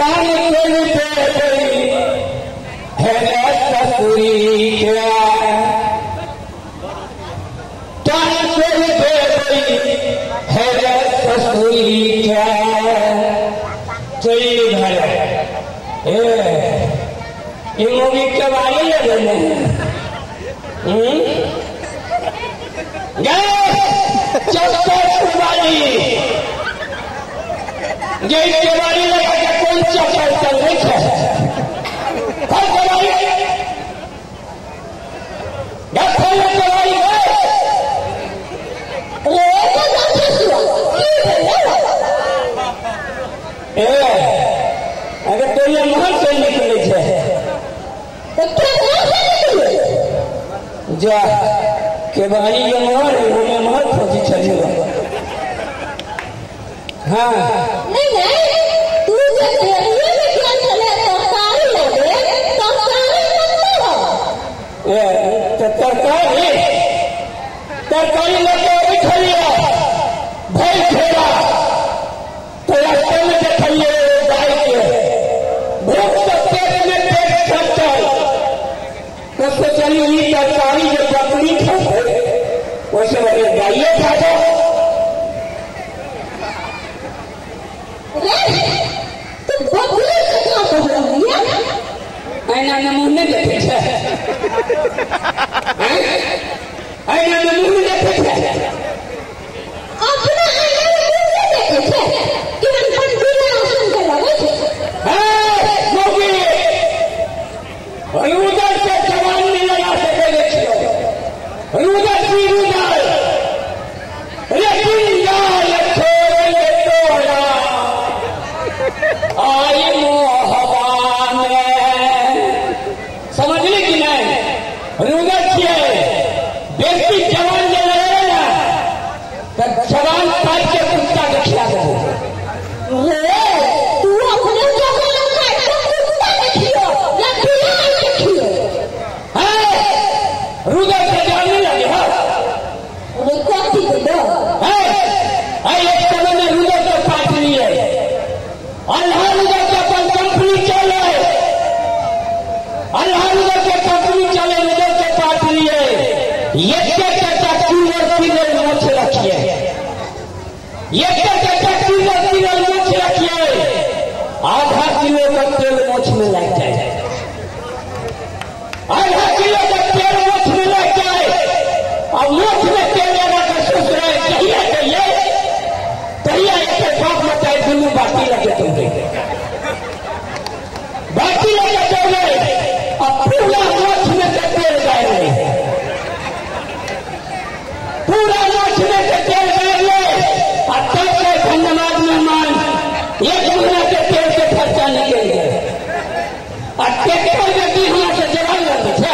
पान तोड़ देबै हे रे ससुरी के पान तोड़ देबै हे रे ससुरी के चली घर ए ई मूवी के बारे में गए चक्कर कुमारी गई केवाड़ी लगा के कौन चक्कर चल रही है खोल केवाड़ी खोल केवाड़ी ए अगर तो ये महल से निकले छे जा केवाड़ी के महल वो महल खोजी चली। हाँ नहीं नहीं तू जे डेरिये में क्या चले तरकारी लेबे तरकारी बनते हो ए तो तरकारी तरकारी लेके अबै छलियै भरि ठेला तो रास्ते में देखलियै गाय के भूख तो पेट में पेट खटल तो सोचलियै ई तरकारी जे बकरी खाइ ओइसे बढ़िया गाइये खा जाओ। तू बकरी के का कहलियै ऐना में मुंह नहीं देखे छे ऐना में मुंह नहीं देखे छे अपना ऐना में मुंह नहीं देखे छे कि हम पंडुआ आसन के लगे छे। ए मोगी रुदर से जवान नहीं लगा सके देखियो रुदर की रुदर लेकिन लाल छोड़ तोड़ा आई मोहबा में समझली कि नहीं रुदर छियै बेसी जवान जे लगे ना तो जवान काट के कुत्ता के खिला देबो। रे तू अपने जवान काट के कुत्ता के खियो या बिलाइ के खियो। है रुदर से जान नहीं लगे। हाँ रे कथी के डर है आई एक समय में रुदर के काट लिए अल्लाह रुदर के अपन कंपनी चले अल्लाह रुदर के कंपनी चले रुदर के काट लिए एक एक किलो किलो मोछ रखिए एक एक किलो किलो मोछ रखिए आधा किलो का तेल मोछ में लग जाए आधा किलो का तेल मोछ में लग जाए और मोछ में तेल लगा कर सोच रहे कहिया कहिए कहिया एक बाप बताए दोनों बाकी लगे तुम बाकी लगे चल और पूरा मोछ में से तेल गए पूरा मोछ में से तेल गए और तब के धन्यवाद मेहमान एक महीना के तेल के खर्चा निकल गए और ट्रैक्टर के दी हमरा से जवान लगे छे।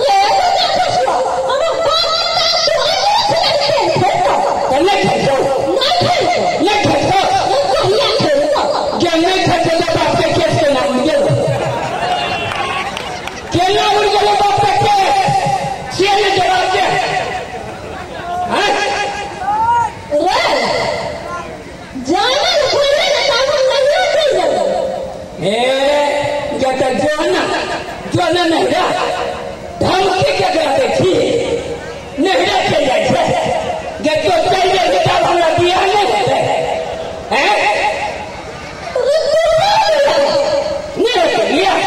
रे हमर बाप तू नहीं खेलतो नहीं खेलतो नहीं खेलतो नहीं खेलतो कहिया खेलतो जे नहीं खेलतो तो बाप के केस के नाम गेल केना उड़ गेलो बाप के केस से ने जवाब दे। हां रे जाना छोड़े ना तब हम नहीं चल जेबै। ए जत जोना जोना नहीं रा धमकी के करा दे छी नहीं रा चल जाय छै जे तो चल जाय तब हमरा बियाह नहीं हेतै। हैं नहीं हेतै बियाह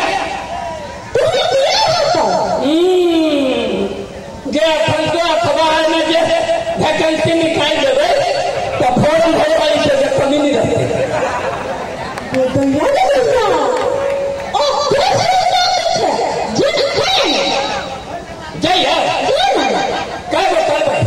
तू बियाह होतौ जे अखन तो अखबार में जे वैकेंसी निकालि देबै तो फॉर्म भरवाई छै जे कमी नहीं रहतै। ओ कैसे छै जे खाए जइया जे ना काय बता रे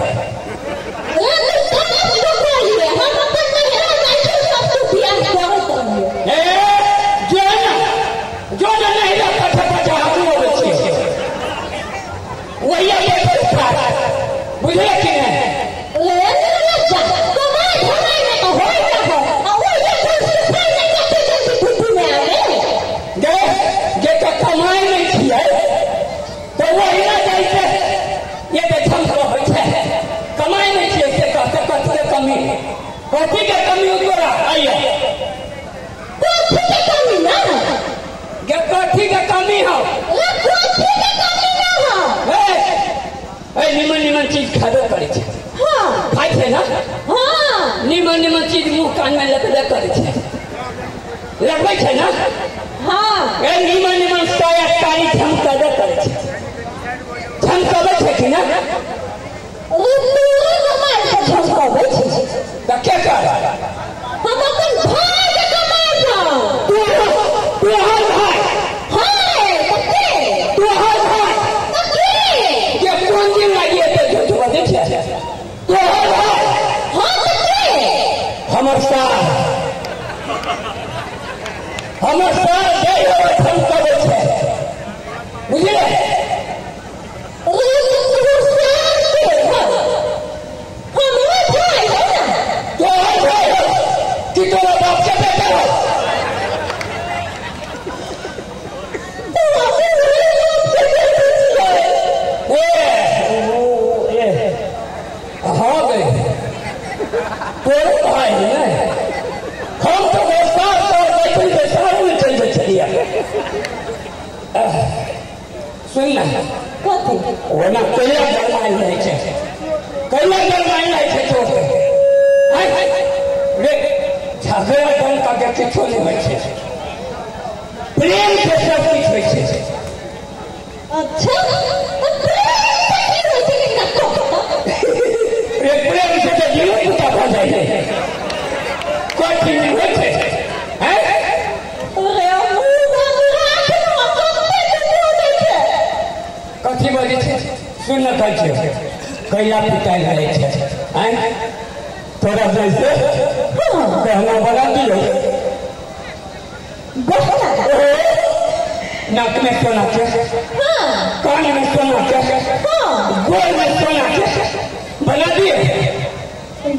कान में लगबे करै छै, लगबै छै ना? हाँ। ए निमन निमन साया साड़ी झमकबे करै छै, झमकबै छै कि ना? अरे तोरे कमाई के झमकबै छै। तऽ के कर? हम अपन भाई के कमाई छौ। तोहर भाई? हाँ, तऽ के? तोहर भाई। तऽ के? के कोन दिन लागी एते झूठ बजै छै? तोहर भाई? हाँ, तऽ के? हमर सार, हमर सार जय हो झमकबै छै, बुझलियै? अरे तोहर सार के हौ? हमरो भाई हौ ना? तोहर भाई हो कि तोरा बाप के बेटा हो? तू अपन भाई बाप के बेटा छियै। ए ओ ए हाँ गई, तोरो भाई है ने? हम तो सार तोर बैठल के सार में चलि जाइ छलियै। सुन ना। कथी? ओना कैला गरमायल रहै छै, कैला गरमायल रहै छै तोर? रे झगड़ा दंगा के किछो नहि होइ छै, प्रेम से सब किछु होइ छै। अच्छा, तऽ प्रेम से की होइ छै कनिटा कह तऽ। रे प्रेम से तऽ जीवन पूजा भऽ जाइ छै, कथी नहि होइ छै? हैं? अरे मुँह बंद राख ना, कते तू बोलै छै? कथी बजै छै? सुन न, कहै छियौ कैला पिटायल रहै छै। आँय, तोरा जैसे गहना बना दियौ। गहना? नाक में सोना के, हाँ। कान में सोना के, हाँ। गोर में सोना के बना दिए।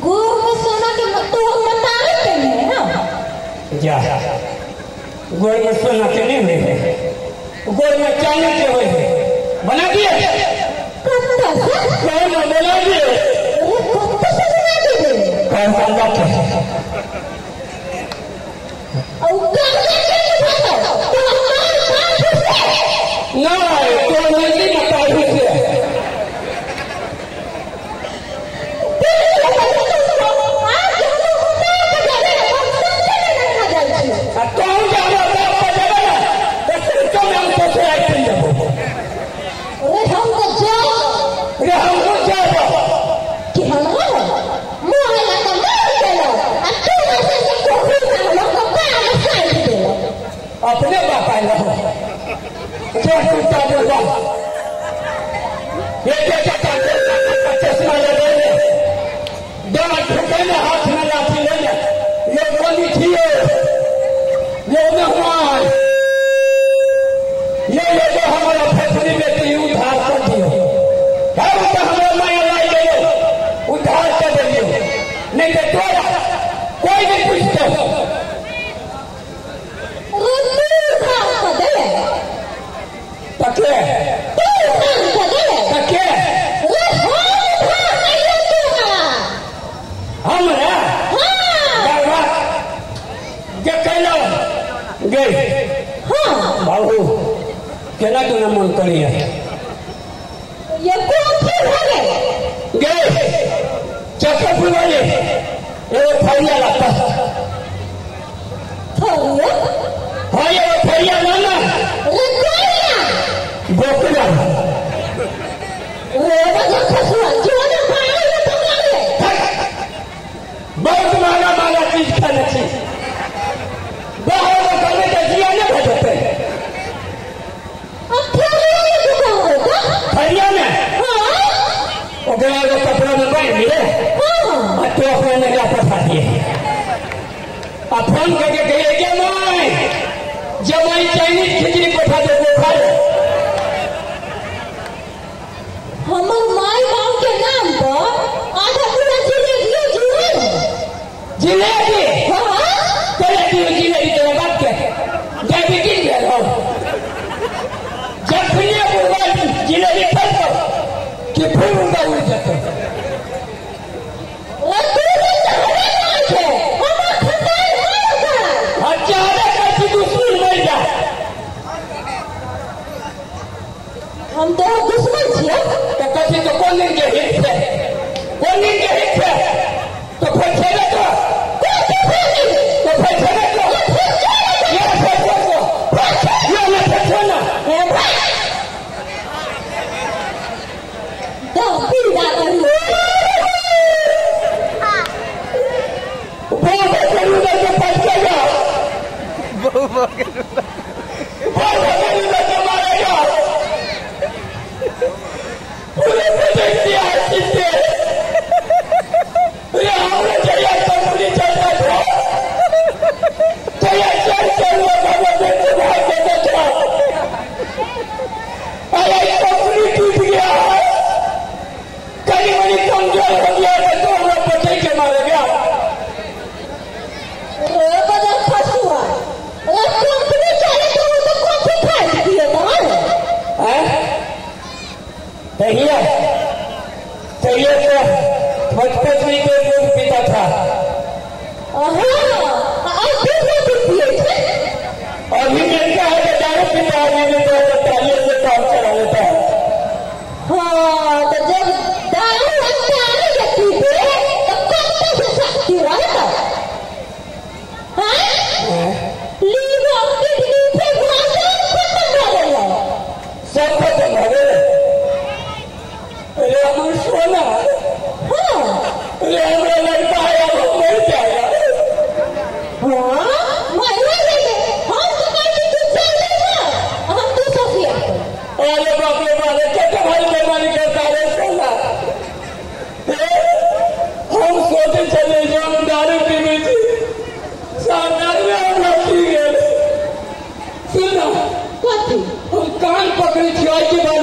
गोर में सोना के तो मतारे के है ना? जा, गोर में सोना के नहीं हुए है, गोर में चांदी के हुए है, बना दिए। कत्ता से? कौन बना दिए? अरे कत्ता से बना देबे? कौन बना के? और गंगा के नहीं तो हमार साथ से। नहीं तो नदी में पानी से। आ तोहू जे हमरा बाप पर जेबै ने तऽ सुनतो में हम ससुराल चलि जेबौ। अरे हम तऽ जाओ। रे हमहूँ जेबौ। कि हमरा मोहल्ला का मार देलो आ तू ऐसे से कोहू ना हमरा कपार में साइड देलो। अपने बाप आयल रहो जो कुत्ता बोलबा, ये के चश्मा लगेले, दाँत ढुकेले, हाथ में लाठी लेले, ये बोली छियो, ये मेहमान, ये एगो हमारा फसली बेटी उधार कर दियो, हम तो हमरा माया लाई गेलो उधार कर दियो, नहीं तो तोरा कोई नहीं पूछतो। अरे तू उधार कर देले? तके तू उधार कर देले? तके अरे हम उधार कइलो तोरा। हमरा? हाँ। बाबा जे कैलो गे। हाँ। बाबू केना तू मन करिए? ये कौन सी भऽ गेल? गे चक्कर वाली एगो थरिया लगता। थरिया? हाँ, एगो थरिया ला ना। अरे कोई ना। बोकला। रे बजा खसुआ जो ना पानी में पकड़ ले। बहुत महंगा महंगा चीज खाने छी, बाहर में करने के जिया नहीं भऽ जेतै। अब थरिया में दुकान होता? थरिया में? हाँ। ओकरा एगो कपड़ा में बांधि दिए। हाँ। आ तू अपना नहिरा पठा दिए आ फोन करके कहिए के माय जमाई चाइनीज खिचड़ी पठा दे, वो खा ले। हमर माय बाप के नाम पर आधा पूरा जिलेबी जुड़ल। जिलेबी? हाँ। तोरा दियो जिलेबी तोरा बाप के डायबिटीज भेल हो, जखने बुढ़वा जिलेबी खेलतो कि फूल उनका उड़ जेतौ। अरे तू भी चाहबे करै छै हमर खटाइ मर जाय। आ चाहबे करै छी दुश्मन मरि जाय। हम तो दुश्मन छियै। तऽ कथी तो कोन दिन के हित छै, कोन दिन के हित छै, तो फेर छेबे तो। कोन मारेगा पूरे प्रोजेक्ट कंपनी चलता था तो ये चल चल भाग देता था। अरे कंपनी टूट गया है, कहीं मनी कमजोर हो गया है तो हम लोग बचे के मारेगा। कंपनी चले तो वो तो कॉफी फाड़ दिए तहिया तहिया तो 5-5 लीटर दूध पीता था। अभी मिलता है तो दारू पीता है, नहीं मिलता है तो तालियों से काम चला लेता है। हाँ, तो जब दारू पीते तो कौन से शक्ति रहता? हाँ, लीवर किडनी फेफड़ा सब खत्म हो गया, सब खत्म हो गए। अरे हम सोना, हाँ, अरे हमें लगता है अब हम मर जाएगा। हाँ, मर जाएंगे हम तो, कहीं तू चल जाएगा हम तो सफिया। अरे बाप रे बाप रे, क्या तुम्हारी बेमानी करता है सोना। हम सोचे चले जो हम दारू पीने थी सामने में हम लोग पी गए। सुनना हम कान पकड़े छिया के बाद